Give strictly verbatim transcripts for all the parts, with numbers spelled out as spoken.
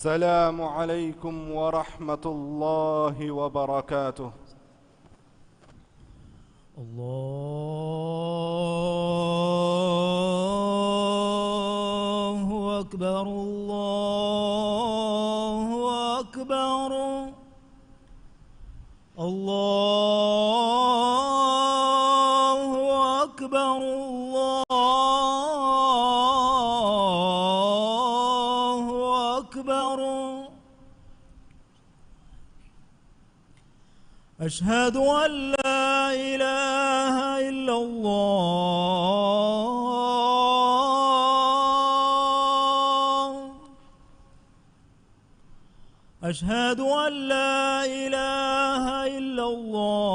السلام عليكم ورحمة الله وبركاته. الله أكبر، الله أكبر، الله أكبر، الله أكبر. أشهد أن لا إله إلا الله. أشهد أن لا إله إلا الله.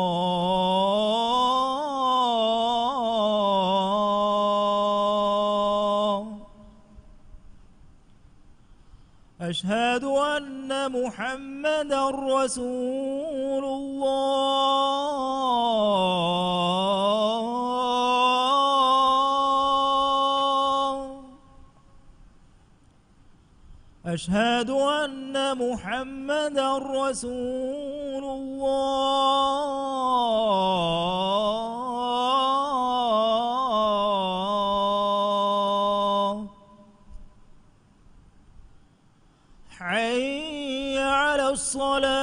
أشهد أن محمدا رسول الله. أشهد أن محمدا رسول الله. حي على الصلاة.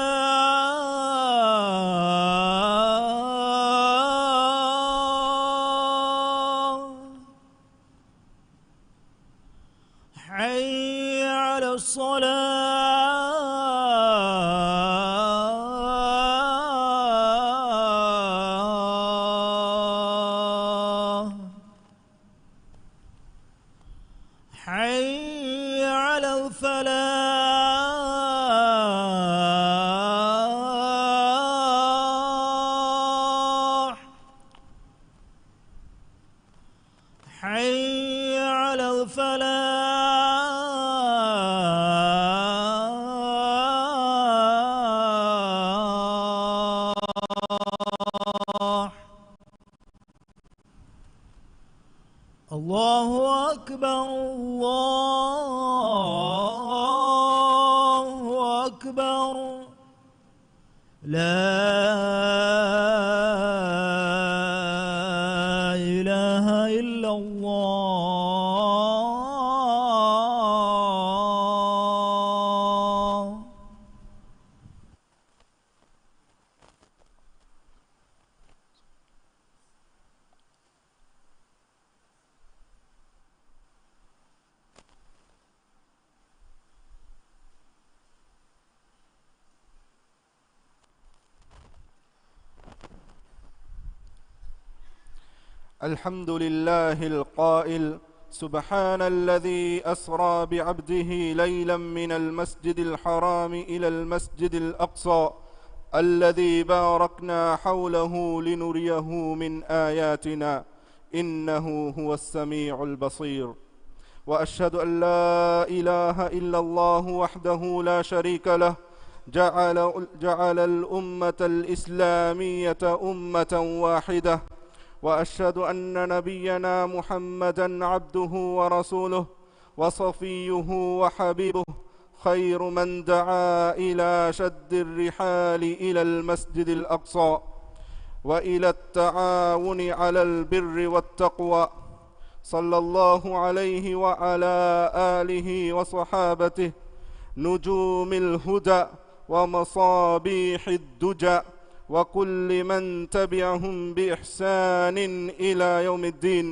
حي على الصلاة. حي على الفلاح. حي على الفلاح. الله أكبر، الله أكبر. لا إله إلا الله. الحمد لله القائل: سبحان الذي أسرى بعبده ليلا من المسجد الحرام إلى المسجد الأقصى الذي باركنا حوله لنريه من آياتنا إنه هو السميع البصير. وأشهد أن لا إله إلا الله وحده لا شريك له، جعل، جعل الأمة الإسلامية أمة واحدة. وأشهد أن نبينا محمدا عبده ورسوله وصفيه وحبيبه، خير من دعا إلى شد الرحال إلى المسجد الأقصى وإلى التعاون على البر والتقوى، صلى الله عليه وعلى آله وصحابته نجوم الهدى ومصابيح الدجى وكل من تبعهم بإحسان إلى يوم الدين.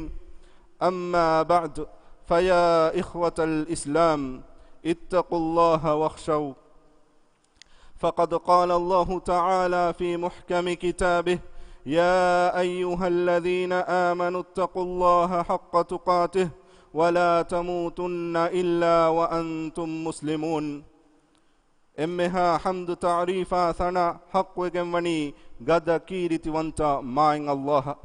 أما بعد، فيا إخوة الإسلام، اتقوا الله واخشوه. فقد قال الله تعالى في محكم كتابه: يا أيها الذين آمنوا اتقوا الله حق تقاته ولا تموتن إلا وأنتم مسلمون. އެންމެހާ ޙަމްދު ތަޢުރީފާ ސަނާ ޙައްޤުވެގެންވަނީ ގަދަ ކީރިތިވަންތަ މާތް ﷲ އަށް.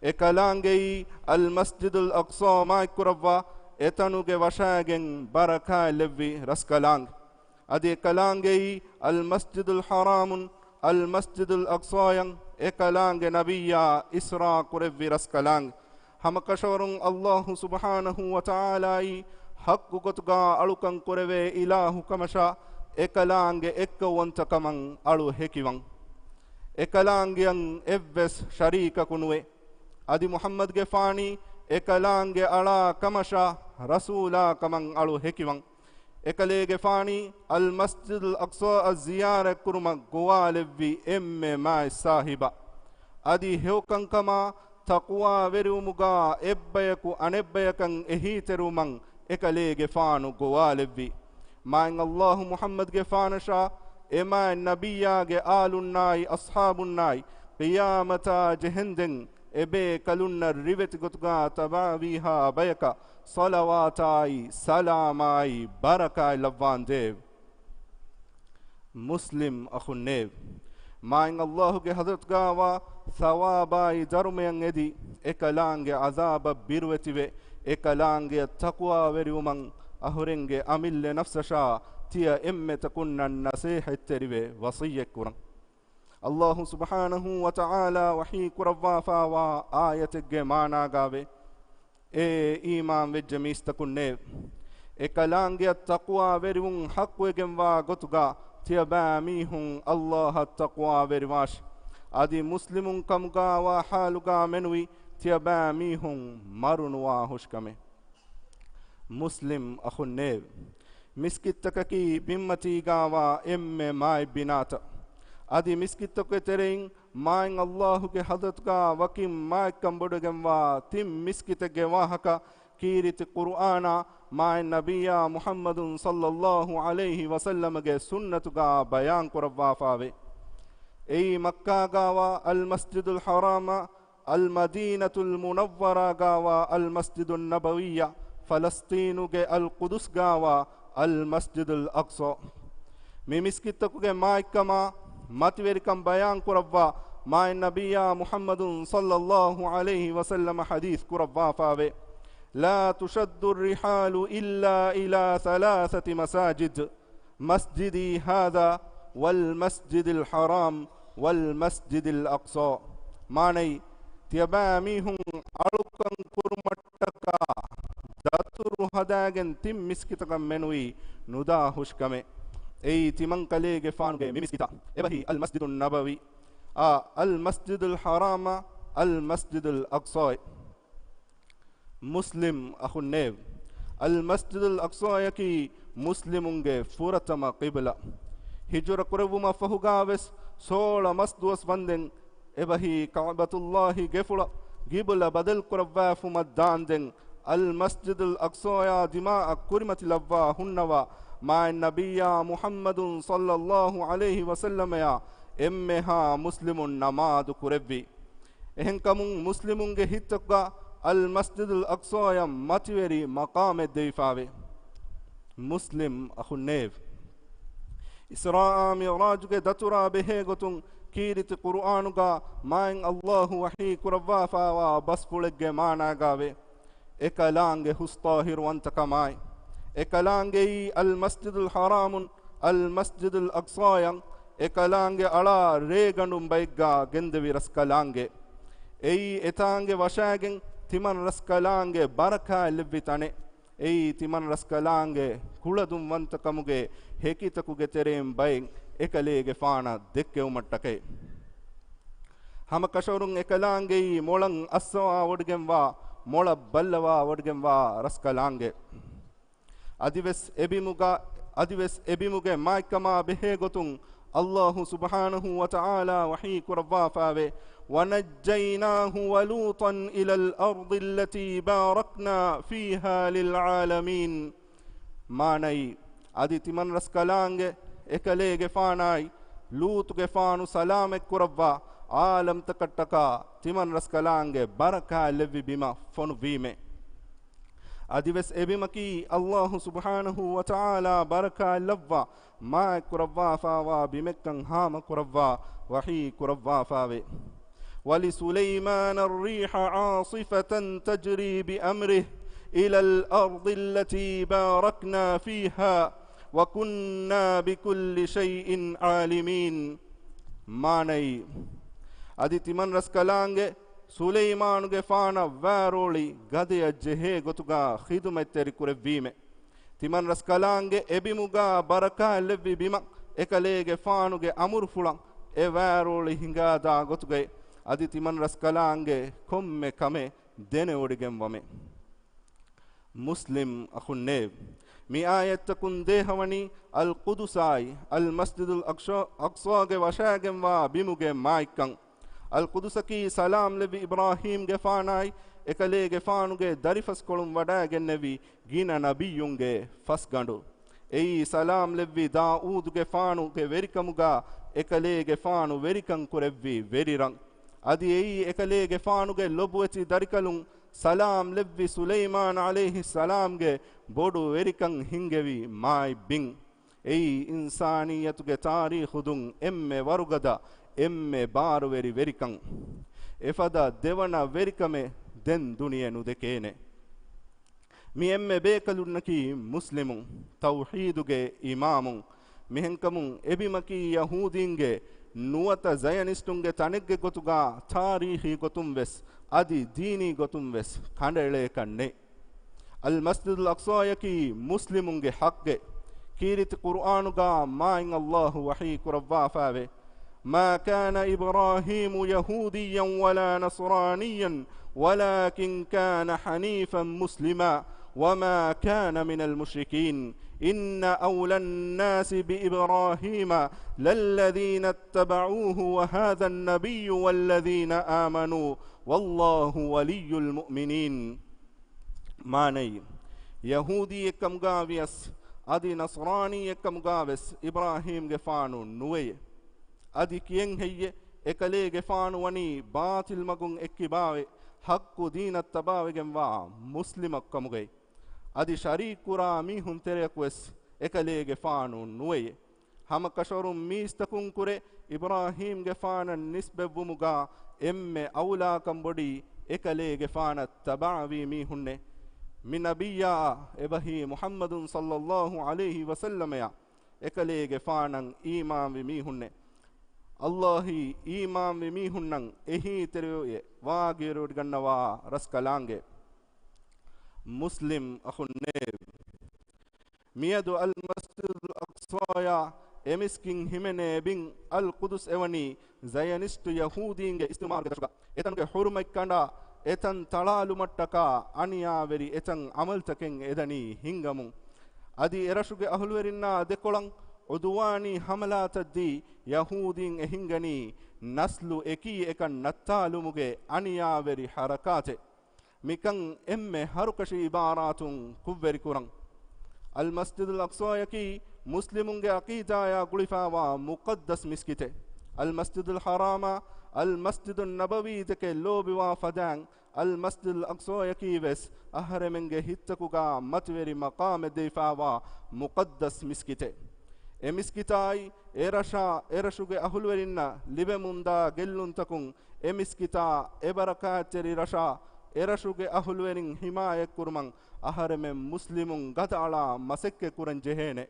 އެ ކަލާނގެއީ އަލްމަސްޖިދުލް އަޤްޞާ މާތްކުރައްވާ އެތަނުގެ ވަށާގެން ބަރަކާތް ލެއްވި ރަސްކަލާނގެ. އަދި އެ ކަލާނގެއީ އަލްމަސްޖިދުލް ޙަރާމުން އަލްމަސްޖިދުލް އަޤްޞާޔަށް އެ ކަލާނގެ ނަބިއްޔާ އިސްރާ ކުރެއްވި ރަސްކަލާނގެ. ހަމަކަށަވަރުން ﷲ ސުބްޙާނަހޫ ވަތަޢާލާއީ ޙައްޤު ގޮތުގާ އަޅުކަން ކުރެވޭ އިލާހު ކަމަށާ، އެކަލާނގެ އެއްކައުވަންތަކަމަށް އަޅު ހެކިވަން. އެކަލާނގެއަށް އެއްވެސް ޝަރީކަކު ނުވޭ. އަދި މުޙައްމަދުގެފާނީ އެކަލާނގެ އަޅާ ކަމަށާ، ރަސޫލާ ކަމަށް އަޅު ހެކިވަން. އެކަލޭގެފާނީ އަލްމަސްޖިދުލް އަޤްޞާއަށް ޒިޔާރަތްކުރުމަށް ގޮވާލެއްވި އެންމެ މާތް ސާހިބާ. އަދި ހެޔޮކަންކަމާ ތަޤްވާވެރިވުމުގާ އެއްބަޔަކު އަނެއްބަޔަކަށް އެހީތެރިވުމަށް އެކަލޭގެފާނު ގޮވާލެއްވި. މާތް ﷲ މުޙައްމަދުގެފާނަށާ، އެ މާތް ނަބިއްޔާގެ އާލުންނާއި އަޞްޙާބުންނާއި، ޤިޔާމަތާ ޖެހެންދެން އެބޭކަލުންނަށް ރިވެތި ގޮތުގާ ތަބާވީހާ ބަޔަކަށް ޞަލަވާތާއި، ސަލާމާއި، ބަރަކާތް ލައްވާންދޭވެ. މުސްލިމް އަޚުންނޭވެ! މާތް ﷲ ގެ ޙަޟްރަތުގާވާ ޘަވާބާއި ދަރުމަޔަށް އެދި، އެކަލާނގެ ޢަޛާބަށް ބިރުވެތިވެ، އެކަލާނގެއަށް ތަޤްވާވެރިވުމަށް އަހުރެންގެ އަމިއްލަ ނަފްސަށާ ތިޔަ އެންމެތަކުންނަށް ނަޞޭޙަތްތެރިވެ ވަޞިއްޔަތްކުރަން. ﷲ ސުބްޙާނަހޫ ވަތަޢާލާ ވަޙީކުރައްވާފާވާ އާޔަތެއްގެ މާނާގާވޭ، އޭ އީމާންވެއްޖެ މީސްތަކުންނޭވެ! އެކަލާނގެއަށް ތަޤްވާވެރިވުން ޙައްޤުވެގެންވާ ގޮތުގާ، ތިޔަބައިމީހުން ﷲ އަށް ތަޤްވާވެރިވާށި! އަދި މުސްލިމުން ކަމުގާވާ ޙާލުގާ މެނުވީ، ތިޔަބައިމީހުން މަރުނުވާހުށިކަމެއް. މުސްލިމް އަޚުންނޭވެ! މިސްކިތްތަކަކީ ބިންމަތީގާވާ އެންމެ މާތް ބިނާތައް. އަދި މިސްކިތްތަކުގެ ތެރެއިން މާތް ﷲ ގެ ޙަޟްރަތުގާ ވަކިން މާތްކަން ބޮޑުވެގެންވާ ތިން މިސްކިތެއްގެ ވާހަކަ ކީރިތި ޤުރުއާނާ މާތް ނަބިއްޔާ މުޙައްމަދު ޞައްލައްލާހު ޢަލައިހި ވަސައްލަމަގެ ސުންނަތުގާ ބަޔާން ކުރައްވާފާވޭ. އެއީ މައްކާގާވާ އަލްމަސްޖިދުލް ޙަރާމާ، އަލްމަދީނަތުލް މުނައްވަރާގާވާ އަލްމަސްޖިދުއް ނަބަވިއްޔާ، ފަލަސްޠީނުގެ އަލްޤުދުސްގާވާ އަލްމަސްޖިދުލް އަޤްޞާ. މި މިސްކިތްތަކުގެ މާތްކަމާ މަތިވެރިކަން ބަޔާން ކުރައްވާ މާތް ނަބިއްޔާ މުޙައްމަދު ޞައްލައްލާހު ޢަލައިހި ވަސައްލަމަ ޙަދީޘް ކުރައްވާފާވޭ، لا تشد الرحال إلا إلى ثلاثة مساجد، مسجدي هذا والمسجد الحرام والمسجد الأقصى. މާނައީ، ތިޔަބައިމީހުން އަޅުކަން ކުރުމަށްޓަކާ ދަތުރު ހަދާގެން ތިން މިސްކިތަކަށް މެނުވީ ނުދާ ހުށިކަމެއް. އެއީ ތިމަންކަލޭގެފާނުގެ މި މިސްކިތާ އެބަހީ އަލްމަސްޖިދުއް ނަބަވީ އާ އަލްމަސްޖިދުލް ޙަރާމާ އަލްމަސްޖިދުލް އަޤްޞާއެއް. މުސްލިމް އަޚުންނޭވެ! އަލްމަސްޖިދުލް އަޤްޞާޔަކީ މުސްލިމުންގެ ފުރަތަމަ ޤިބްލާ. ހިޖުރަ ކުރެއްވުމަށްފަހުގާވެސް ސޯޅަ މަސްދުވަސް ވަންދެން އެބަހީ ކަޢުބަތުﷲ ގެފުޅަށް ޤިބްލާ ބަދަލުކުރައްވާފުމަށް ދާންދެން އަލްމަސްޖިދުލް އަޤްޞާޔާ ދިމާއަށް ކުރިމަތިލައްވާ ހުންނަވާ މާތް ނަބިއްޔާ މުޙައްމަދު ޞައްލައްލާހު ޢަލައިހި ވަސައްލަމަޔާ އެންމެހާ މުސްލިމުން ނަމާދު ކުރެއްވި. އެހެންކަމުން މުސްލިމުންގެ ހިތްތަކުގަ އަލްމަސްޖިދުލް އަޤްޞާޔަށް މަތިވެރި މަޤާމެއް ދެވިފާވޭ. މުސްލިމް އަޚުންނޭވެ! އިސްރާއާ މިޢުރާޖުގެ ދަތުރާ ބެހޭގޮތުން ކީރިތި ޤުރުއާނުގަ މާތް ﷲ ވަޙީ ކުރައްވާފާވާ ބަސްފުޅެއްގެ މާނާގާވޭ، އެކަލާނގެ ހުސްޠާހިރުވަންތަކަމާއި، އެކަލާނގެއީ އަލްމަސްޖިދުލް ޙަރާމުން އަލްމަސްޖިދުލް އަޤްޞާޔަށް އެކަލާނގެ އަޅާ ރޭގަނޑުން ބައެއްގާ ގެންދެވި ރަސްކަލާނގެ. އެއީ އެތާނގެ ވަށާގެން ތިމަން ރަސްކަލާނގެ ބަރަކާތް ލެއްވި ތަނެއް. އެއީ ތިމަން ރަސްކަލާނގެ ކުޅަދުންވަންތަކަމުގެ ހެކިތަކުގެ ތެރެއިން ބައެއް އެކަލޭގެފާނަށް ދެއްކެވުމަށްޓަކައި. ހަމަކަށަވަރުން އެކަލާނގެއީ މޮޅަށް އައްސަވާވޮޑިގެންވާ، މޮޅަށް ބައްލަވާވޮޑިގެންވާ ރަސްކަލާނގެ. އަދިވެސް އެބިމުގަ، އަދިވެސް އެބިމުގެ މާތްކަމާ ބެހޭގޮތުން ﷲ ސުބްޙާނަހޫ ވަތަޢާލާ ވަޙީ ކުރައްވާފާވޭ، وَنَجَّيْنَاهُ وَلُوطًا إِلَى الْأَرْضِ الَّتِي بَارَكْنَا فِيهَا لِلْعَالَمِينَ. މާނައީ، އަދި ތިމަން ރަސްކަލާނގެ އެކަލޭގެފާނާއި ލޫޠުގެފާނު ސަލާމަތްކުރައްވާ ޢާލަމްތަކަށްޓަކާ ތިމަން ރަސްކަލާނގެ ބަރަކާތް ލެއްވި ބިމަށް ފޮނުއްވީމޭ. އަދިވެސް އެބިމަކީ ﷲ ސުބްޙާނަހޫ ވަތަޢާލާ ބަރަކާތް ލައްވާ މާތްކުރައްވާފާވާ ބިމެއްކަން ހާމަކުރައްވާ ވަޙީ ކުރައްވާފާވޭ. وَلِسُلَيْمَانَ الرِّيحَ عَاصِفَةً تَجْرِي بِأَمْرِهِ إِلَى الْأَرْضِ الَّتِي بَارَكْنَا فِيهَا وَكُنَّا بِكُلِّ شَيْءٍ عَالِمِينَ. މާނައީ، އަދި ތިމަން ރަސްކަލާނގެ ސުލައިމާނުގެފާނަށް ވާރޯޅި ގަދަޔަށް ޖެހޭ ގޮތުގާ ޚިދުމަތްތެރި ކުރެއްވީމެ. ތިމަން ރަސްކަލާނގެ އެބިމުގާ ބަރަކާތްލެއްވި ބިމަށް އެކަލޭގެފާނުގެ އަމުރުފުޅަށް އެ ވާރޯޅި ހިނގާދާ ގޮތުގައި، އަދި ތިމަން ރަސްކަލާނގެ ކޮންމެ ކަމެއް ދެނެވޮޑިގެންވަމޭ. މުސްލިމް އަޚުންނޭވެ! މި އާޔަތްތަކުން ދޭހަވަނީ އަލް ޤުދުސާއި، އަލް މަސްޖިދުލް އަޤްޞާ، އަޤްޞާގެ ވަށާގެންވާ ބިމުގެ މާތްކަން. އަލް ޤުދުސަކީ ސަލާމް ލެއްވި އިބްރާހީމްގެފާނާއި އެކަލޭގެފާނުގެ ދަރިފަސްކޮޅުން ވަޑާގެންނެވި ގިނަ ނަބިއްޔުންގެ ފަސްގަނޑު. އެއީ ސަލާމް ލެއްވި ދާއޫދުގެފާނުގެ ވެރިކަމުގާ އެކަލޭގެފާނު ވެރިކަން ކުރެއްވި ވެރިރަށް. އަދި އެއީ އެކަލޭގެފާނުގެ ލޮބުވެތި ދަރިކަލުން ސަލާމް ލެއްވި ސުލައިމާން ޢަލައިހިއްސަލާމްގެ ބޮޑު ވެރިކަން ހިންގެވި މާތް ބިން. އެއީ އިންސާނިއްޔަތުގެ ތާރީޚުދުން އެންމެ ވަރުގަދަ، އެންމެ ބާރުވެރި ވެރިކަން. އެފަދަ ދެވަނަ ވެރިކަމެއް ދެން ދުނިޔެ ނުދެކޭނެ. މި އެންމެ ބޭކަލުންނަކީ މުސްލިމުން، ތައުޙީދުގެ އިމާމުން. މިހެންކަމުން އެބިމަކީ ޔަހޫދީންގެ ނުވަތަ ޒަޔަނިސްޓުންގެ ތަނެއްގެ ގޮތުގާ ތާރީޚީ ގޮތުން ވެސް އަދި ދީނީ ގޮތުން ވެސް ކަނޑައެޅޭކަށް ނެތް. އަލް މަސްޖިދުލް އަޤްޞާޔަކީ މުސްލިމުންގެ ޙައްޤެއް. ކީރިތި ޤުރުއާނުގާ މާތް ﷲ ވަޙީ ކުރައްވާފައިވޭ. ما كان إبراهيم يهوديا ولا نصرانيا ولكن كان حنيفا مسلما وما كان من المشركين إن أولى الناس بإبراهيم للذين اتبعوه وهذا النبي والذين آمنوا والله ولي المؤمنين. މާނައީ، ޔަހޫދީއެއްކަމުގާ ވިޔަސް އަދި ނަޞްރާނީއެއްކަމުގާ ވެސް އިބްރާހީމްގެފާނު ނުވެޔޭ. އަދި ކިޔެން ހެއްޔެ، އެކަލޭގެފާނު ވަނީ ބާޠިލް މަގުން އެއްކިބާވެ، ޙައްޤު ދީނަށް ތަބާވެގެންވާ މުސްލިމަށްކަމުގައި. އަދި ޝަރީކުކުރާ މީހުން ތެރެއަކު ވެސް އެކަލޭގެފާނު ނުވެޔޭ. ހަމަކަށަވަރުން މީސްތަކުންކުރެ އިބްރާހީމްގެފާނަށް ނިސްބަތްވުމުގާ އެންމެ އައުލާކަން ބޮޑީ އެކަލޭގެފާނަށް ތަބާވީ މީހުންނޭ. މި ނަބިއްޔާއާ އެބަހީ މުޙައްމަދު ޞައްލައްލާހު ޢަލައިހި ވަސައްލަމަޔާ އެކަލޭގެފާނަށް އީމާންވި މީހުންނޭ. ﷲ އީ އީމާންވި މީހުންނަށް އެހީތެރިވެ ވާގިވެރިވޮޑިގަންނަވާ ރަސްކަލާނގެ މުސްލިމް އަޚުންނޭ. މިއަދު އަލް މަސްޖިދުލް އަޤްޞާޔާ އެ މިސްކިތް ހިމެނޭ ބިން އަލް ޤުދުސް އެވަނީ ޒަޔަނިސްޓު ޔަހޫދީންގެ އިސްތިޢުމާރުގެ ދަށުގަ އެތަނުގެ ޙުރުމަތް ކަނޑާ އެތަން ތަޅާލުމަށްޓަކާ އަނިޔާވެރި އެތަން ޢަމަލުތަކެއް އެދަނީ ހިންގަމުން. އަދި އެރަށުގެ އަހުލުވެރިންނާ ދެކޮޅަށް ޢުދުވާނީ ޙަމަލާތައްދީ ޔަހޫދީން އެހިންގަނީ ނަސްލު އެކީ އެކަން ނައްތާލުމުގެ އަނިޔާވެރި ޙަރަކާތެއް. މިކަން އެންމެ ހަރުކަށި ޢިބާރާތުން ކުށްވެރިކުރަން. އަލް މަސްޖިދުލް އަޤްޞާޔަކީ މުސްލިމުންގެ ޢަޤީދާޔާ ގުޅިފާވާ މުޤައްދަސް މިސްކިތެއް. އަލް މަސްޖިދުލް ޙަރާމާ އަލް މަސްޖިދުއް ނަބަވީ ދެކެ ލޯބިވާ ފަދައިން އަލް މަސްޖިދުލް އަޤްޞާޔަކީ ވެސް އަހަރެމެންގެ ހިތްތަކުގާ މަތިވެރި މަޤާމެއް ދެވިފާވާ މުޤައްދަސް މިސްކިތެއް. އެ މިސްކިތާއި އެރަށާ އެރަށުގެ އަހުލުވެރިންނަށް ލިބެމުންދާ ގެއްލުންތަކުން އެ މިސްކިތާ އެ ބަރަކާތްތެރި ރަށާ އެރަށުގެ އަހުލުވެރިން ޙިމާޔަތްކުރުމަށް އަހަރެމެން މުސްލިމުން ގަދައަޅާ މަސައްކަތް ކުރަން ޖެހޭނެ.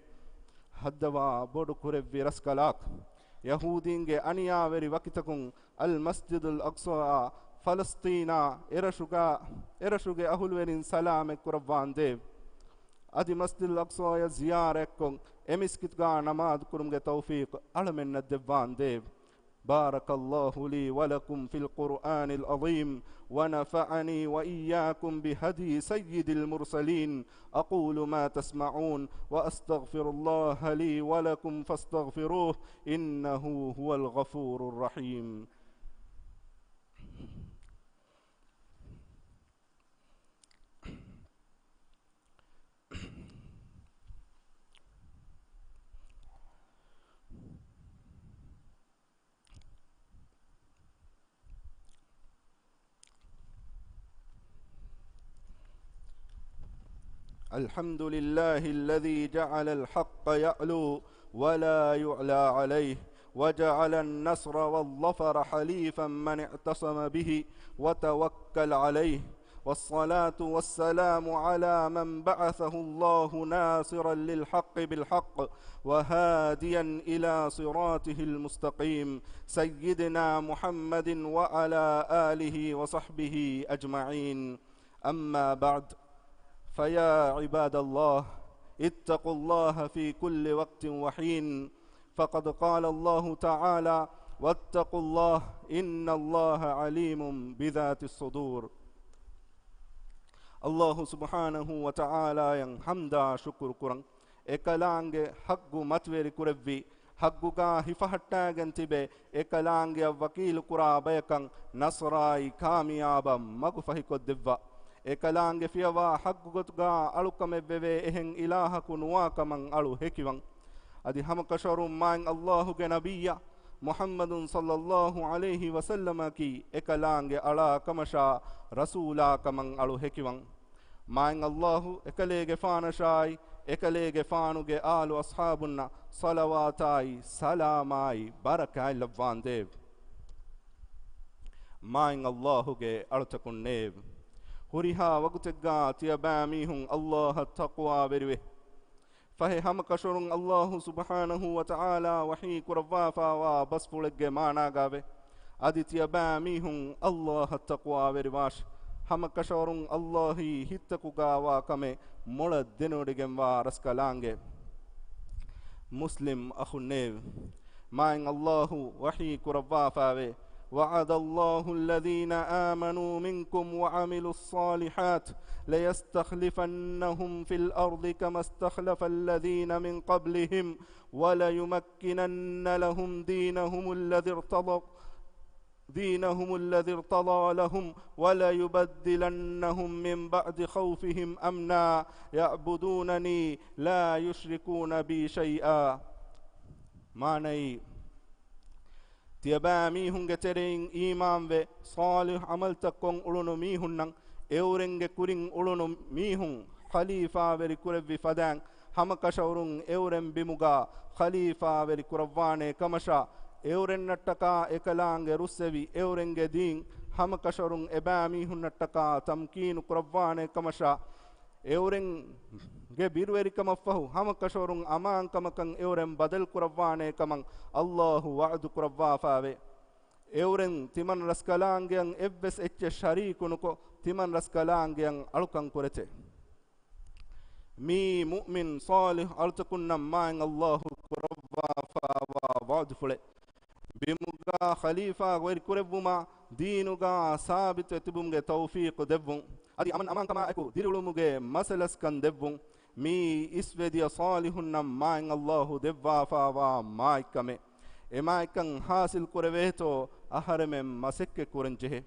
ހައްދަވާ ބޮޑު ކުރެއްވި ރަސްކަލާކޮ! ޔަހޫދީންގެ އަނިޔާވެރި ވަކިތަކުން އަލް މަސްޖިދުލް އަޤްޞާއާ ފަލަސްޠީނާ އެރަށުގަ، އެރަށުގެ އަހުލުވެރިން ސަލާމަތް ކުރައްވާނދޭވެ! އަދި މަސްޖިދުލް އަޤްޞާޔަށް ޒިޔާރަތްކޮށް، އެ މިސްކިތުގާ ނަމާދު ކުރުމުގެ ތައުފީޤު އަޅަމެންނަށް ދެއްވާނދޭވެ! بارك الله لي ولكم في القرآن العظيم، ونفعني وإياكم بهدي سيد المرسلين. أقول ما تسمعون، وأستغفر الله لي ولكم فاستغفروه، إنه هو الغفور الرحيم. الحمد لله الذي جعل الحق يعلو ولا يعلى عليه، وجعل النصر والظفر حليفا من اعتصم به وتوكل عليه. والصلاة والسلام على من بعثه الله ناصرا للحق بالحق وهاديا إلى صراطه المستقيم، سيدنا محمد وعلى آله وصحبه أجمعين. أما بعد، فيا عباد الله، اتقوا الله في كل وقت وحين، فقد قال الله تعالى: واتقوا الله إن الله عليم بذات الصدور. ﷲ ސުބްޙާނަހޫ ވަތަޢާލާއަށް ޙަމްދާ ޝުކުރު ކުރަން. އެކަލާނގެ ޙައްޤު މަތިވެރި ކުރެއްވި، ޙައްޤުގާ ހިފަހައްޓާގެން ތިބެ، އެކަލާނގެއަށް ވަކީލުކުރާ ބަޔަކަށް ނަޞްރާއި ކާމިޔާބަށް މަގުފަހިކޮށްދެއްވާ. އެކަލާނގެ ފިޔަވާ ޙައްޤު ގޮތުގާ އަޅުކަމެއްވެވޭ އެހެން އިލާހަކު ނުވާކަމަށް އަޅު ހެކިވަން. އަދި ހަމަކަށަވަރުން މާތް ﷲގެ ނަބިއްޔާ މުޙައްމަދު ޞައްލައްލާހު ޢަލައިހި ވަސައްލަމަކީ އެކަލާނގެ އަޅާ ކަމަށާ ރަސޫލާ ކަމަށް އަޅު ހެކިވަން. މާތް ﷲ އެކަލޭގެފާނަށާއި، އެކަލޭގެފާނުގެ އާލު އަޞްޙާބުންނަށް ޞަލަވާތާއި، ސަލާމާއި، ބަރަކާތް ލައްވާނދޭވެ. މާތް ﷲގެ އަޅުތަކުންނޭވެ! ހުރިހާ ވަގުތެއްގާ ތިޔަބައިމީހުން ﷲއަށް ތަޤްވާވެރިވެ. ފަހެ ހަމަކަށަވަރުން ﷲ ސުބްޙާނަހޫ ވަތަޢާލާ ވަޙީ ކުރައްވާފާވާ ބަސްފުޅެއްގެ މާނާގާވެ، އަދި ތިޔަބައިމީހުން ﷲއަށް ތަޤްވާވެރިވާށި. ހަމަކަށަވަރުން ﷲއީ ހިތްތަކުގާވާ ކަމެއް މޮޅަށް ދެނެވޮޑިގެންވާ ރަސްކަލާނގެ. މުސްލިމް އަޚުންނޭވެ! މާތް ﷲ ވަޙީ ކުރައްވާފާވޭ، وعد الله الذين آمنوا منكم وعملوا الصالحات ليستخلفنهم في الأرض كما استخلف الذين من قبلهم وليمكنن لهم دينهم الذي ارتضى، دينهم الذي ارتضى لهم وليبدلنهم من بعد خوفهم أمنا يعبدونني لا يشركون بي شيئا. މާނައީ، ތިޔަބައިމީހުންގެ ތެރެއިން އީމާންވެ، ޞާލިޙު ޢަމަލުތައް ކޮށް އުޅުނު މީހުންނަށް، އެއުރެންގެ ކުރިން އުޅުނު މީހުން ޚަލީފާވެރި ކުރެއްވި ފަދައިން، ހަމަކަށަވަރުން އެއުރެން ބިމުގާ ޚަލީފާވެރި ކުރައްވާނޭ ކަމަށާ، އެއުރެންނަށްޓަކާ އެކަލާނގެ ރުއްސެވި، އެއުރެންގެ ދީން ހަމަކަށަވަރުން އެބައިމީހުންނަށްޓަކާ ތަމްކީނު ކުރައްވާނޭ ކަމަށާ، އެއުރެންގެ ބިރުވެރިކަމަށްފަހު، ހަމަކަށަވަރުން އަމާންކަމަކަށް އެއުރެން ބަދަލުކުރައްވާނޭ ކަމަށް ﷲ ވަޢުދު ކުރައްވާފާވޭ. އެއުރެން ތިމަން ރަސްކަލާނގެއަށް އެއްވެސް އެއްޗެއް ޝަރީކުނުކޮށް، ތިމަން ރަސްކަލާނގެއަށް އަޅުކަން ކުރެތެ. މިއީ މުއުމިން ޞާލިޙު އަޅުތަކުންނަށް މާތް ﷲ ކުރައްވާފާވާ ވަޢުދުފުޅެއް. ބިމުގާ ޚަލީފާވެރި ކުރެއްވުމާ، ދީނުގާ ސާބިތުވެ ތިބުމުގެ ތައުފީޤު ދެއްވުން. އަދި އަމަން އަމާންކަމާއެކު ދިރިއުޅުމުގެ މަސަލަސްކަން ދެއްވުން. މިއީ އިސްވެދިޔަ ޞާލިޙުންނަށް މާތް ﷲ ދެއްވާފާވާ މާތްކަމެއް. އެމާތްކަން ޙާޞިލް ކުރެވޭތޯ، އަހަރެމެން މަސައްކަތް ކުރަން ޖެހޭ.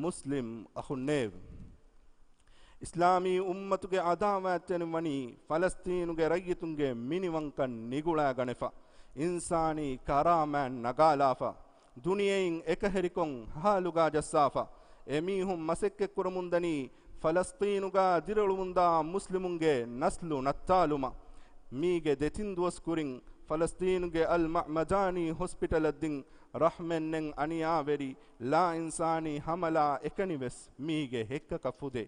މުސްލިމް އަޚުންނޭވެ! އިސްލާމީ އުއްމަތުގެ އަދާވާތްތެރިން ވަނީ ފަލަސްޠީނުގެ ރައްޔިތުންގެ މިނިވަންކަން ނިގުޅާގަނެފަ، އިންސާނީ ކަރާމާތް ނަގާލާފަ، ދުނިޔެއިން އެކަހެރިކޮށް ހާލުގާ ޖައްސާފަ، އެމީހުން މަސައްކަތްކުރަމުންދަނީ ފަލަސްޠީނުގާ ދިރިއުޅުމުންދާ މުސްލިމުންގެ ނަސްލު ނައްތާލުމަށް. މީގެ ދެތިން ދުވަސް ކުރިން ފަލަސްޠީނުގެ އަލް މަޢްމަދާނީ ހޮސްޕިޓަލަށް ދިން ރަޙްމެއް ނެތް އަނިޔާވެރި ލާ އިންސާނީ ހަމަލާ އެކަނިވެސް މީގެ ހެއްކަކަށް ފުދޭ.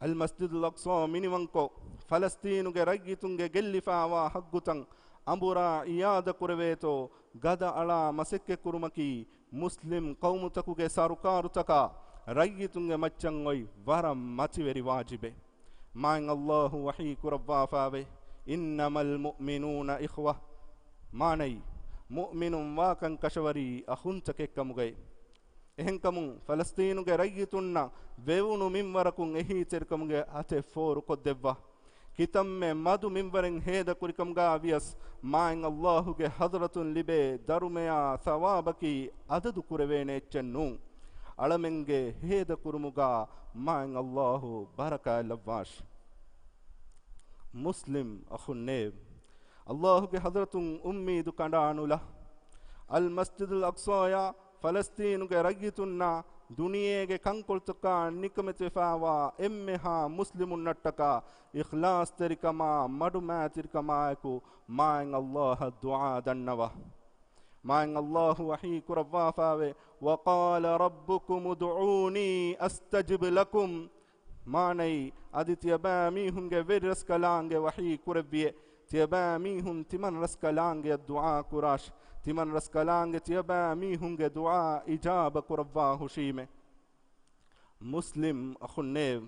އަލް މަސްޖިދުލް އަޤްޞާ މިނިވަންކޮށް، ފަލަސްޠީނުގެ ރައްޔިތުންގެ ގެއްލިފާވާ ހައްގުތައް އަނބުރާ އިއާދަކުރެވޭތޯ، ގަދައަޅާ މަސައްކަތްކުރުމަކީ މުސްލިމް ޤައުމުތަކުގެ ސަރުކާރުތަކާ ރައްޔިތުންގެ މައްޗަށް އޮތް ވަރަށް މަތިވެރި ވާޖިބެއް. މާތް ﷲ ވަޙީ ކުރައްވާފާވޭ، إنما المؤمنون إخوة. މާނައީ، މުއުމިނުން ވާކަން ކަށަވަރީ އަޚުންތަކެއްކަމުގައި. އެހެންކަމުން، ފަލަސްޠީނުގެ ރައްޔިތުންނަށް ވެވުނު މިންވަރަކުން އެހީތެރިކަމުގެ އަތެއް ފޯރުކޮށްދެއްވާ. ކިތަންމެ މަދު މިންވަރެއް ހޭދަކުރިކަމުގާ ވިޔަސް، މާތް ﷲގެ ޙަޟްރަތުން ލިބޭ ދަރުމަޔާ ޘަވާބަކީ އަދަދު ކުރެވޭނެ އެއްޗެއް ނޫން. އަޅަމެންގެ ހޭދަކުރުމުގާ މާތް ﷲ ބަރަކާތް ލައްވާށި. މުސްލިމް އަޚުންނޭވެ! ﷲގެ ޙަޟްރަތުން އުއްމީދު ކަނޑާނުލާ. އަލް މަސްޖިދުލް އަޤްޞާޔާ ފަލަސްޠީނުގެ ރައްޔިތުންނާ ދުނިޔޭގެ ކަންކޮޅުތަކާ ނިކަމެތިވެފާވާ އެންމެހާ މުސްލިމުންނަށްޓަކާ އިޚްލާޞްތެރިކަމާ، މަޑުމައިތިރިކަމާއެކު މާތް ﷲއަށް ދުޢާ ދަންނަވާ. މާތް ﷲ ވަޙީ ކުރައްވާފާވޭ، وقال ربكم ادعوني أستجب لكم. މާނައީ، އަދި ތިޔަބައިމީހުންގެ ވެރިރަސްކަލާނގެ ވަޙީ ކުރެއްވިއޭ، ތިޔަބައިމީހުން ތިމަން ރަސްކަލާނގެއަށް ދުޢާ ކުރާށި، ތިމަން ރަސްކަލާނގެ ތިޔަބައިމީހުންގެ ދުޢާ އިޖާބަ ކުރައްވާ ހުށީމޭ. މުސްލިމް އަޚުންނޭވެ!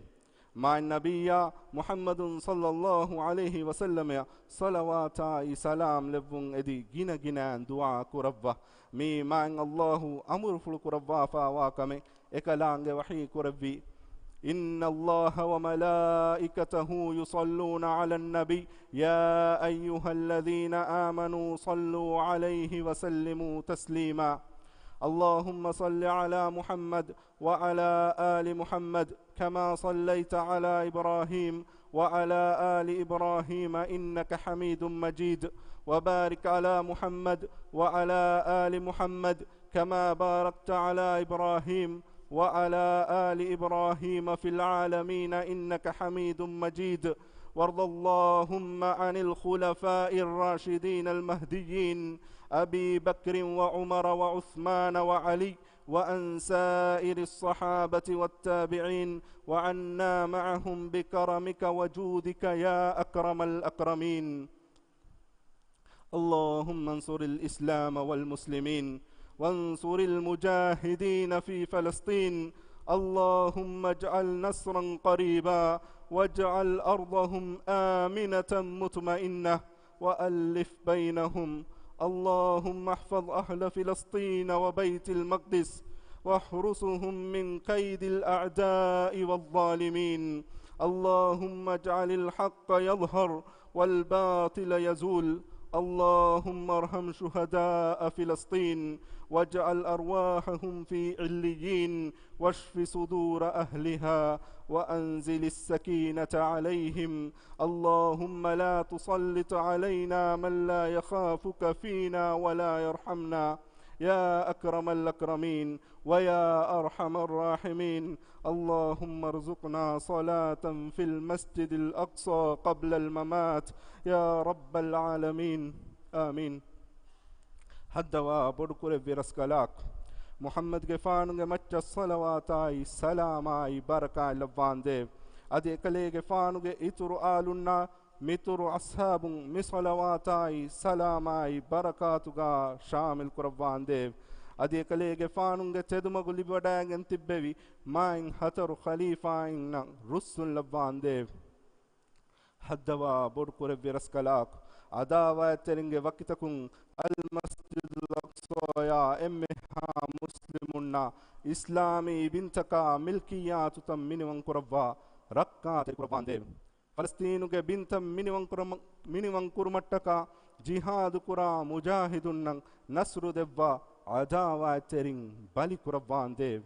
މާތް ނަބިއްޔާ މުޙައްމަދު ޞައްލައްލާހު ޢަލައިހި ވަސައްލަމަށް ޞަލަވާތާއި ސަލާމް ލެއްވުން އެދި ގިނަ ގިނައިން ދުޢާ ކުރައްވާ. މިއީ މާތް ﷲ އަމުރުފުޅު ކުރައްވާފާވާ ކަމެއް. އެކަލާނގެ ވަޙީ ކުރެއްވީ، إن الله وملائكته يصلون على النبي يا أيها الذين آمنوا صلوا عليه وسلموا تسليما. اللهم صل على محمد وعلى آل محمد كما صليت على إبراهيم وعلى آل إبراهيم إنك حميد مجيد، وبارك على محمد وعلى آل محمد كما باركت على إبراهيم وعلى آل إبراهيم في العالمين إنك حميد مجيد. وارض اللهم عن الخلفاء الراشدين المهديين أبي بكر وعمر وعثمان وعلي وعن سائر الصحابة والتابعين وعنا معهم بكرمك وجودك يا أكرم الأكرمين. اللهم انصر الإسلام والمسلمين، وانصر المجاهدين في فلسطين. اللهم اجعل نصرا قريبا، واجعل أرضهم آمنة مطمئنة، وألف بينهم. اللهم احفظ أهل فلسطين وبيت المقدس، واحرسهم من كيد الأعداء والظالمين. اللهم اجعل الحق يظهر والباطل يزول. اللهم ارحم شهداء فلسطين، واجعل أرواحهم في عليين، واشف صدور أهلها، وأنزل السكينة عليهم. اللهم لا تسلط علينا من لا يخافك فينا ولا يرحمنا يا أكرم الأكرمين ويا أرحم الراحمين. اللهم ارزقنا صلاة في المسجد الأقصى قبل الممات يا رب العالمين. آمين. ހައްދަވާ ބޮޑުކުރެއްވި ރަސްކަލާކޮ، މުޙައްމަދުގެފާނުގެ މައްޗަށް ޞަލަވާތާއި ސަލާމާއި ބަރަކާތް ލައްވާނދޭވެ. އަދި އެކަލޭގެފާނުގެ އިތުރު އާލުންނާ މިތުރު އަޞްޙާބުން މި ޞަލަވާތާއި ސަލާމާއި ބަރަކާތުގާ ޝާމިލް ކުރައްވާނދޭވެ. އަދި އެކަލޭގެފާނުގެ ތެދުމަގު ލިބިވަޑައިގެން ތިއްބެވި މާތް ހަތަރު ޚަލީފާއިންނަށް ރުއްސުން ލައްވާނދޭވެ. ހައްދަވާ ބޮޑުކުރެއްވި ރަސްކަލާކޮ، އަދާވާތްތެރިންގެ ވަކިތަކުން އަލްމަސްޖިދުލް އަޤްޞާޔާ އެންމެހާ މުސްލިމުންނާ އިސްލާމީ ބިންތަކާ މިލްކިއްޔާތުތައް މިނިވަންކުރައްވާ ރައްކާތެރިކުރައްވާނދޭވެ. ފަލަސްޠީނުގެ ބިންތައް މިނިވަންކުރަމަ-، މިނިވަންކުރުމަށްޓަކާ ޖިހާދުކުރާ މުޖާހިދުންނަށް ނަޞްރު ދެއްވާ އަދާވާތްތެރިން ބަލިކުރައްވާނދޭވެ.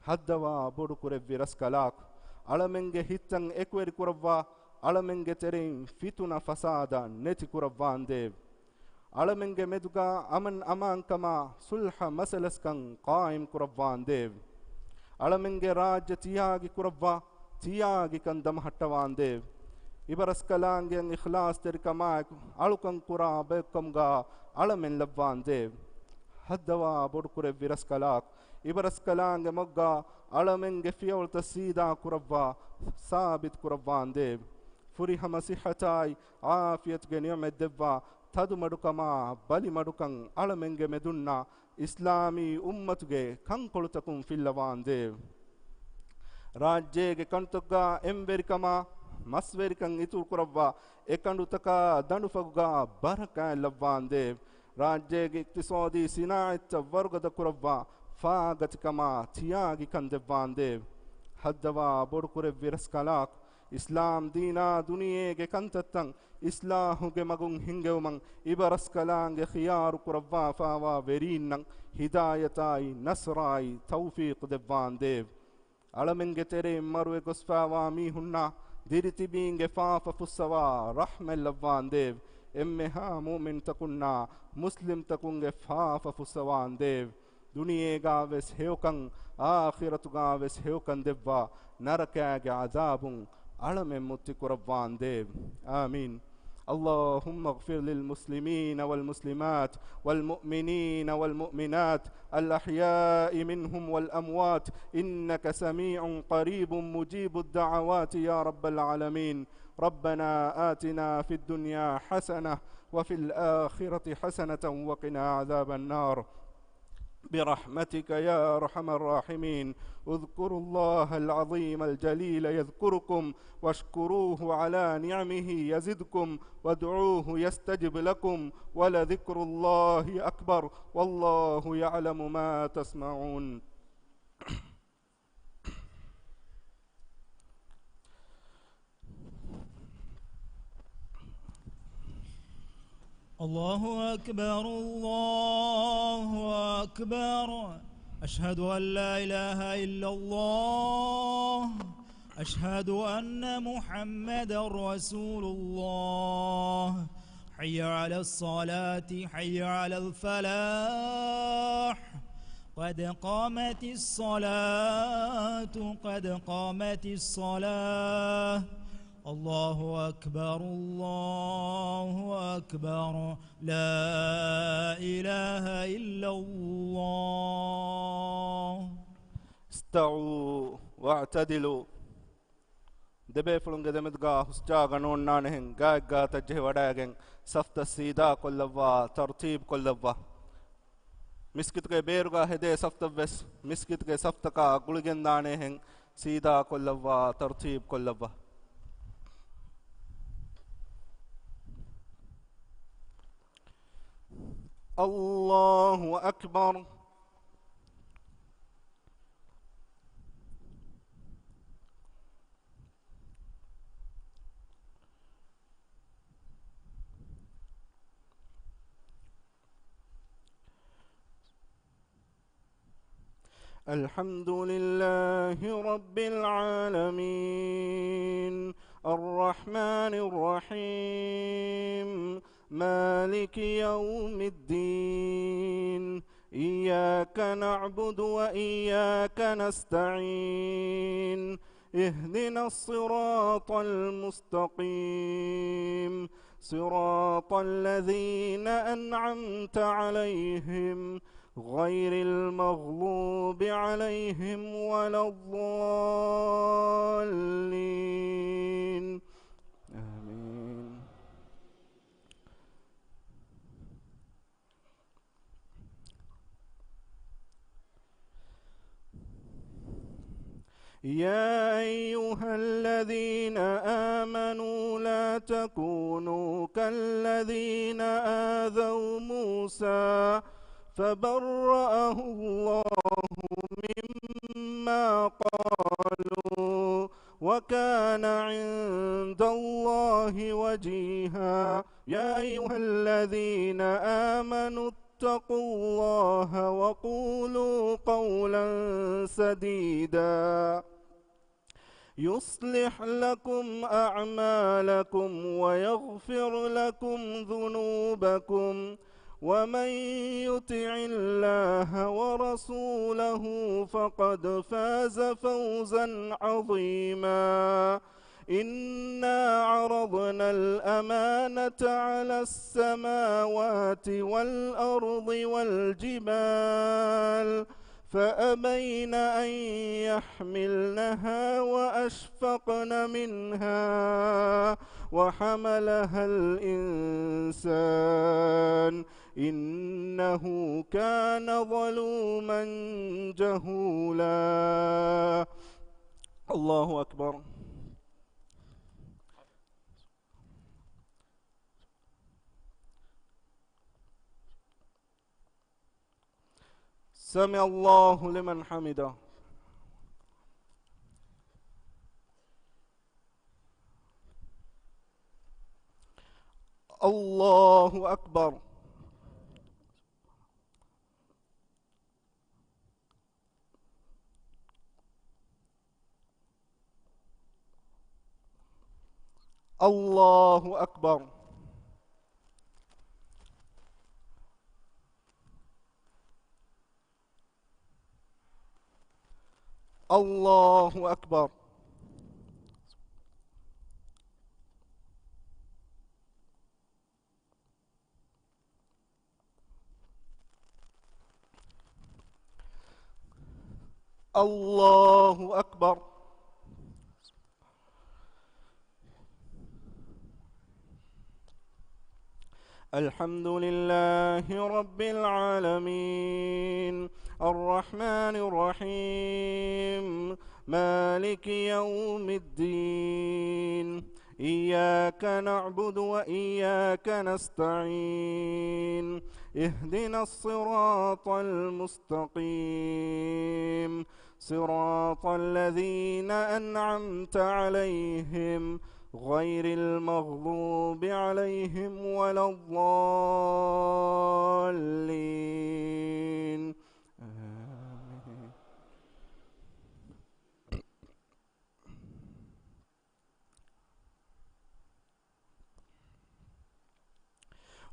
ހައްދަވާ ބޮޑުކުރެއްވި ރަސްކަލާކޮ، އަޅަމެންގެ ހިތްތައް އެކުވެރިކުރައްވާ، އަޅަމެންގެ ތެރެއިން ފިތުނަ ފަސާދަ ނެތިކުރައްވާނދޭވެ. އަޅަމެންގެ މެދުގާ އަމަން އަމާންކަމާ ޞުލްޙަ މަސަލަސްކަން ޤާއިމް ކުރައްވާނދޭވެ. އަޅަމެންގެ ރާއްޖެ ތިޔާގި ކުރައްވާ، ތިޔާގިކަން ދަމަހައްޓަވާނދޭވެ. އިބަރަސްކަލާނގެއަށް އިޚްލާޞްތެރިކަމާއެކު އަޅުކަން ކުރާ ބަޔަކުކަމުގާ އަޅަމެން ލައްވާނދޭވެ. ހައްދަވާ ބޮޑުކުރެއްވި ރަސްކަލާކޮ، އިބަރަސްކަލާނގެ މަގުގާ އަޅަމެންގެ ފިޔަވަޅުތައް ސީދާ ކުރައްވާ، ސާބިތު ކުރައްވާނދޭވެ. ފުރިހަމަ ޞިއްޙަތާއި ޢާފިޔަތުގެ ނިޢުމަތް ދެއްވާ، ތަދުމަޑުކަމާ ބަލިމަޑުކަން އަޅަމެންގެ މެދުންނާ އިސްލާމީ އުއްމަތުގެ ކަންކޮޅުތަކުން ފިއްލަވާނދޭވެ. ރާއްޖޭގެ ކަނޑުތަކުގާ އެންވެރިކަމާ، މަސްވެރިކަން އިތުރުކުރައްވާ، އެ ކަނޑުތަކާ ދަނޑުފަގުގާ ބަރަކާތް ލައްވާނދޭވެ. ރާއްޖޭގެ އިޤްތިޞާދީ ސިނާޢަތްތައް ވަރުގަދަ ކުރައްވާ، ފާގަތިކަމާ ތިޔާގިކަން ދެއްވާނދޭވެ. ހައްދަވާ ބޮޑުކުރެއްވި ރަސްކަލާކޮ، އިސްލާމް ދީނާ ދުނިޔޭގެ ކަންތައްތައް އިޞްލާޙުގެ މަގުން ހިންގެވުމަށް އިބަރަސްކަލާނގެ ޚިޔާރު ކުރައްވާފާވާ ވެރީންނަށް ހިދާޔަތާއި ނަޞްރާއި ތައުފީޤު ދެއްވާނދޭވެ. އަޅަމެންގެ ތެރެއިން މަރުވެ ގޮސްފާވާ މީހުންނާ ދިރިތިބީންގެ ފާފަ ފުއްސަވާ ރަޙްމަތް ލައްވާނދޭވެ. އެންމެހާ މުއުމިންތަކުންނާ މުސްލިމްތަކުންގެ ފާފަ ފުއްސަވާނދޭވެ. ދުނިޔޭގާވެސް ހެޔޮކަން، އާޚިރަތުގާވެސް ހެޔޮކަން ދެއްވާ، ނަރަކާގެ ޢަޛާބުން އަޅަމެން މުއްތި ކުރައްވާނދޭވެ. އާމީން. اللهم اغفر للمسلمين والمسلمات والمؤمنين والمؤمنات الأحياء منهم والأموات إنك سميع قريب مجيب الدعوات يا رب العالمين. ربنا آتنا في الدنيا حسنة وفي الآخرة حسنة وقنا عذاب النار. برحمتك يا أرحم الراحمين. اذكروا الله العظيم الجليل يذكركم، واشكروه على نعمه يزدكم، وادعوه يستجب لكم، ولذكر الله أكبر، والله يعلم ما تصنعون. الله أكبر، الله أكبر. أشهد أن لا إله إلا الله. أشهد أن محمدا رسول الله. حي على الصلاة، حي على الفلاح. قد قامت الصلاة، قد قامت الصلاة. الله أكبر، الله أكبر. لا إله إلا الله. استووا واعتدلوا. ދެބޭފުޅުންގެ ދެމެދުގާ ހުސްޖާގަ ނޯންނާނެހެން ގާތްގާތަށް ޖެހި ވަޑައިގެން ސަފްތައް ސީދާ ކޮށްލައްވާ، ތަރުތީބު ކޮށްލައްވާ. މިސްކިތުގެ ބޭރުގާ ހެދޭ ސަފްތައްވެސް މިސްކިތުގެ ސަފްތަކާ ގުޅިގެންދާނޭހެން ސީދާ ކޮށްލައްވާ، ތަރުތީބު ކޮށްލައްވާ. الله أكبر. الحمد لله رب العالمين. الرحمن الرحيم. مالك يوم الدين. إياك نعبد وإياك نستعين. اهدنا الصراط المستقيم. صراط الذين أنعمت عليهم غير المغضوب عليهم ولا الضالين. آمين. يا أيها الذين آمنوا لا تكونوا كالذين آذوا موسى فبرأه الله مما قالوا وكان عند الله وجيها. يا أيها الذين آمنوا اتقوا الله وقولوا قولا سديدا يصلح لكم أعمالكم ويغفر لكم ذنوبكم ومن يطع الله ورسوله فقد فاز فوزا عظيما. إنا عرضنا الأمانة على السماوات والأرض والجبال فأبين أن يحملنها وأشفقن منها وحملها الإنسان إنه كان ظلوما جهولا. الله أكبر. سمع الله لمن حمده. الله أكبر. الله أكبر. الله أكبر. الله أكبر. الحمد لله رب العالمين. الرحمن الرحيم. مالك يوم الدين. إياك نعبد وإياك نستعين. اهدنا الصراط المستقيم. صراط الذين أنعمت عليهم غير المغضوب عليهم ولا الضالين. آمين.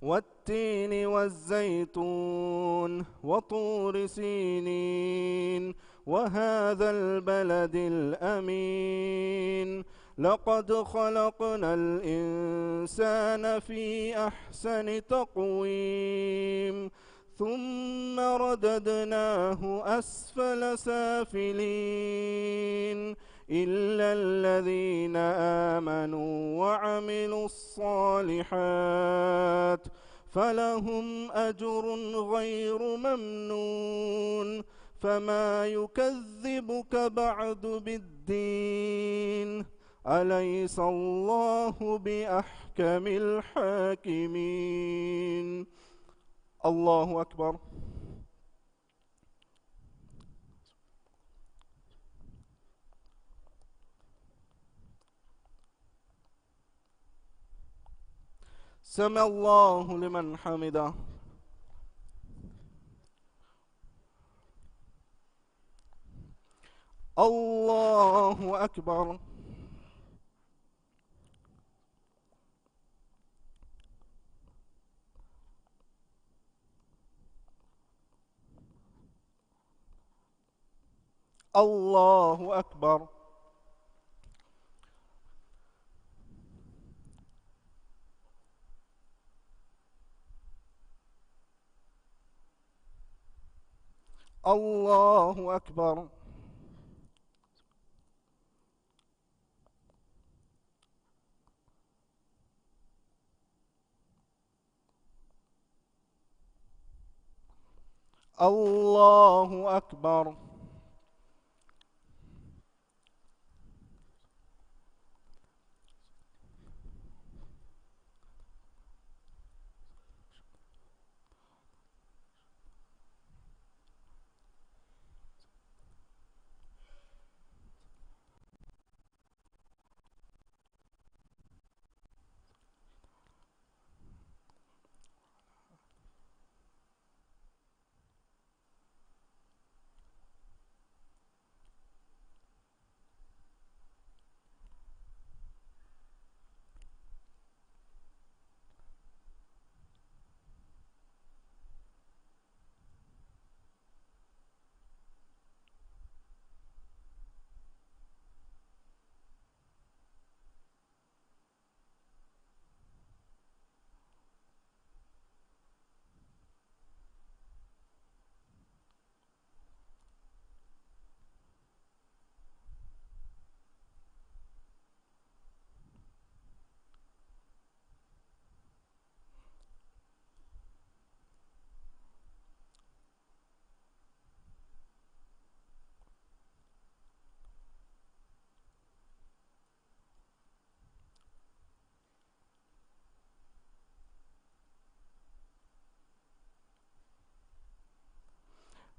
والتين والزيتون وطور سينين وهذا البلد الأمين. لقد خلقنا الإنسان في أحسن تقويم. ثم رددناه أسفل سافلين. إلا الذين آمنوا وعملوا الصالحات فلهم أجر غير ممنون. فما يكذبك بعد بالدين. أليس الله بأحكم الحاكمين. الله أكبر. سمع الله لمن حمده. الله أكبر. الله أكبر. الله أكبر. الله أكبر.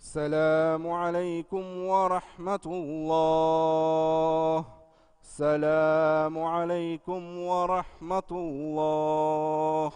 السلام عليكم ورحمة الله. السلام عليكم ورحمة الله.